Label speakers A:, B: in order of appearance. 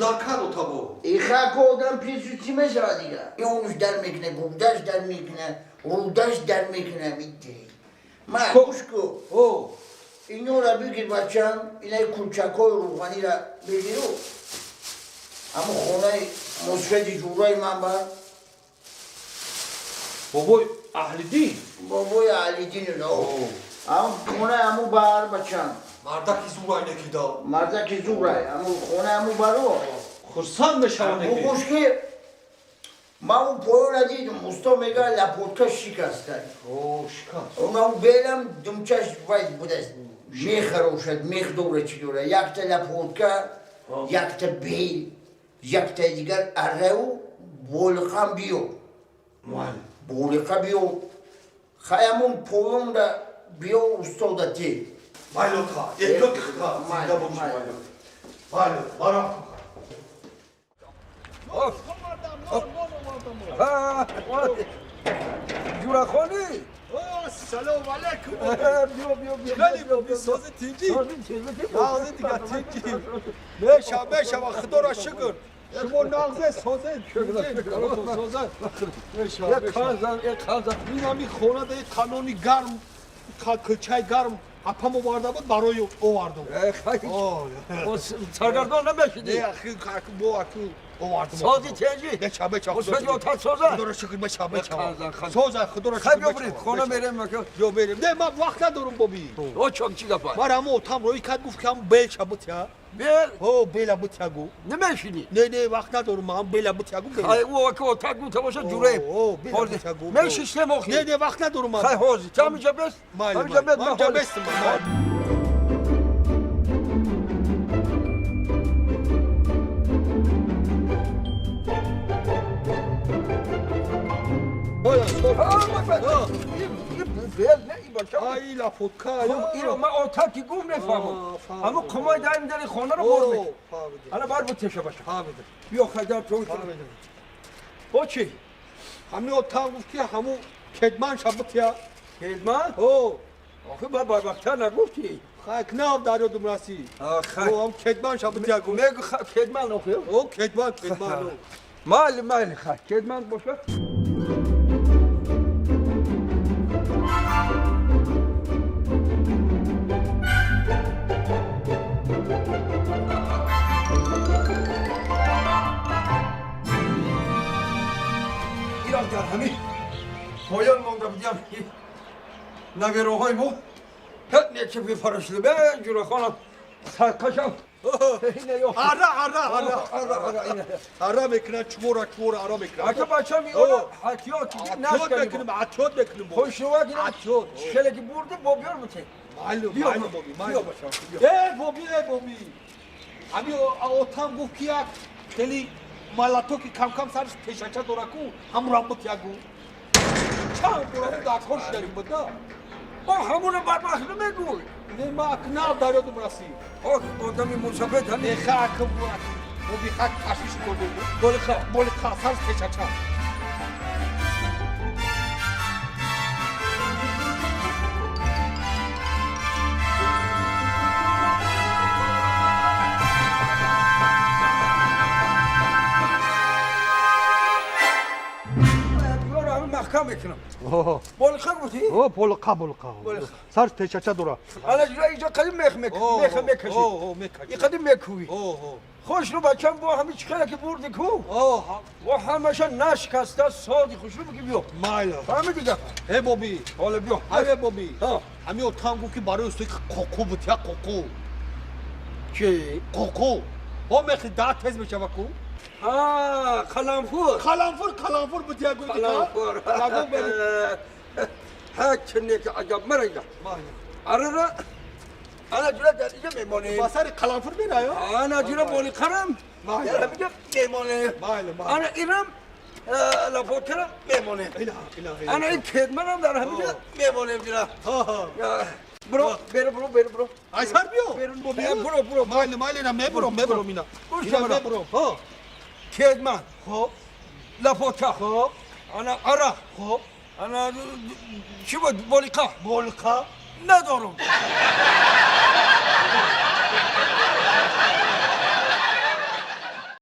A: Дар кард отабо.
B: Ихако одам пирсу чӣ мешавад дига? Ионуш дар мекуна, гурдаш дар мекуна, рудаш дар мекуна, митри. Ма гӯш ку.
A: О,
B: Инора бигир, бачам, инаи кулчакҳои рӯғанира бигиру. Ҳамун хонаи мусфеди ҷураи ман бар.
A: Бобои Аҳлиддин.
B: Бобои Аҳлиддин, ҳамун хонаи ҳамун бар, бачам.
A: Мардаки зурай некида.
B: Мардаки зурай, ҳамун хонаи ҳамун баро.
A: Хурсанд мешаванд.
B: Гӯш ки, ман ӯ поёна дидум, усто мега, лапотка шикастай.
A: О, шикаст.
B: Она белам думчаш вай будаст. Мехарошад, мех дора, чӣ дора. Якта лапотка, якта бел, якта дигар арраву болиқам биё.
A: Майли.
B: Болиқа биё. Хай, ҳамун поёнда биё, устода те.
A: Майли, ота. Эҳтиёт ка. Зинда бошӣ.
B: Майли.
A: Майли. Майли, марафтум.
C: Ha, Ҷурахонӣ.
A: Салом алайкум.
C: Биё, биё, биё.
A: Хеле боби, сози, тинҷӣ?
C: Сози, тинҷӣ.
A: Нағзи дига, тинҷӣ. Мешав, мешава, худоро шукр. Шумо нағзе, созе, созе. Мешава,
C: Як
A: мешава.
C: ханзан, як ханзан.
A: Ин ҳами хонада канони гарм, кӯчаи гарм апам оварда буд, барои овардум.
C: Э, хай. Саргардон намешидӣ.
A: Не, ахи бо аку овардум.
C: Сози, тинҷӣ?
A: Меша, меша.
C: Мусфеди отат соза?
A: Худоро шукр, меша, меша.
C: Ханзан, ханзан.
A: Соза, худоро
C: Хай,
A: шукр.
C: биё, бирем, хона мерем. Ака.
A: Биё, мерем. Не, ман вақт надорум, боби.
C: О, чок, чӣ гапа?
A: Ман ҳамо отам роӣ кард, гуфт ки ҳам белша бутя.
C: Бел.
A: О, бела бутя гу.
C: Намешинӣ.
A: Не, не, вақт надорум, ман бела бутя гу.
C: Хай, ӯ ака отат гуфта бошад, ҷураем.
A: О, бела бутя гу.
C: Мешиштем охи.
A: Не, не, вақт надорум ман.
C: Хай, ҳозир. Ту ҳаминҷа бес?
A: Майли,
C: Ҳаминҷа бес,
A: майли. Ман
C: ман ҳозир.
A: бестам, майли. Оя, стоп.
C: А, бел не, ин бача.
A: Ай, лапотка.
C: Иро ман отати гум нефаҳмам.
A: А, фаҳмидам.
C: Ҳамун қумай даим дари хонаро бор
A: О,
C: мекунад.
A: фаҳмидам.
C: Ана бар бутеша, баша.
A: Фаҳмидам.
C: Биё, хайдар то.
A: Фаҳмидам.
C: Бо чӣ?
A: Ҳамин отам гуфт ки ҳамун кедман шабутя.
C: Кедман?
A: О,
C: Охи, ба барвақттар нагуфтӣ.
A: хай, нав дар ёдум расид.
C: Хай.
A: О, ҳам кедман шабутя гу.
C: Мегу кедман охи.
A: О, кедман, кедман. О.
C: Майли, майли, хай. Кедман боша. Ирам дар ҳамин поён монда будям, набероҳои мо ҳет неча бифарашида бе, ҷурахонам саркашам.
A: Ара, ара, ара.
C: Ара, ара, ина.
A: Ара мекунад, чумора, чумора ара мекунад.
C: Ака, бачам, иона ҳатиёт
A: Атиёт мекунем, атиёт мекунем.
C: хушнувак ина.
A: Атиёт.
C: Хеле ки бурди, бо биёр бute.
A: Майли,
C: Биё,
A: майли, боби, майли.
C: биё, бачам, биё.
A: Э, боби, э, боби. Ҳамин отам гуфт ки як хеле малатоки кам-кам сарш пешача дора ку, ҳамурам бутя гу. Чанд бора дар кор шидарим буда.
C: О, ҳамуна барвақт намегӯй.
A: Не, ма ак нав дар ёдум расид.
C: Ох, одами мусафед ҳами.
A: Не, ха, ак боби, хак ташвиш кардем.
C: Болиқа.
A: Болиқа, сарш пешача.
C: Биёро, ҳами маҳкам мекунам. Болиқа гуфтӣ?
A: О, болиқа, болиқа.
C: Болиқа.
A: Сарш пешача дора.
C: Ана ҷура иҷо қадим мех меха мекашӣ.
A: О, мекашӣ.
C: И қадим мекӯвӣ.
A: О, о.
C: Хушрӯ, бачам, бо ҳами чӣ хеле ки бурди ку.
A: О,
C: Бо ҳамаша нашкаста, соди хушрӯ бики, биё.
A: майла.
C: Фаҳмиди гапа?
A: Э, боби.
C: Ҳоло биё.
A: Ҳаве, боби.
C: Ҳа.
A: Ҳамин отам гуфт ки барои устои қоқу буд, я қоқу.
C: Чӣ?
A: Қоқу. О, мехи да тез мешава ку.
C: А, қаламфур.
A: Қаламфур, қаламфур буд, я гуфт.
C: Қаламфур.
A: Ягон бери.
C: Ҳа, чине ки аҷаб марага.
A: Майла.
C: Арара ана ҷура дар иҷа мемонем.
A: Ба сари қаламфур мераё?
C: Ана ҷура болиқарам.
A: Майли.
C: Дар ҳамиҷа мемонем.
A: Майли, майли.
C: Ана ирам лапотарам мемонем.
A: Ила, ила, ила.
C: Ана ин кедманам дар ҳамиҷа мемонем ҷура.
A: Ҳа.
C: Бро, беру, бро, беру, бро.
A: Ай сар биё.
C: Берун,
A: Боби.
C: Бро, бро.
A: Майли, майли, на мебурам, мебурам ина.
C: Гӯш
A: Ина
C: кун.
A: мебурам. Ҳа.
C: Кедман,
A: Хоб,
C: лапота,
A: хоб,
C: ана ара,
A: хоб.
C: ана чӣ буд, болиқа.
A: Болиқа.
C: Надорам.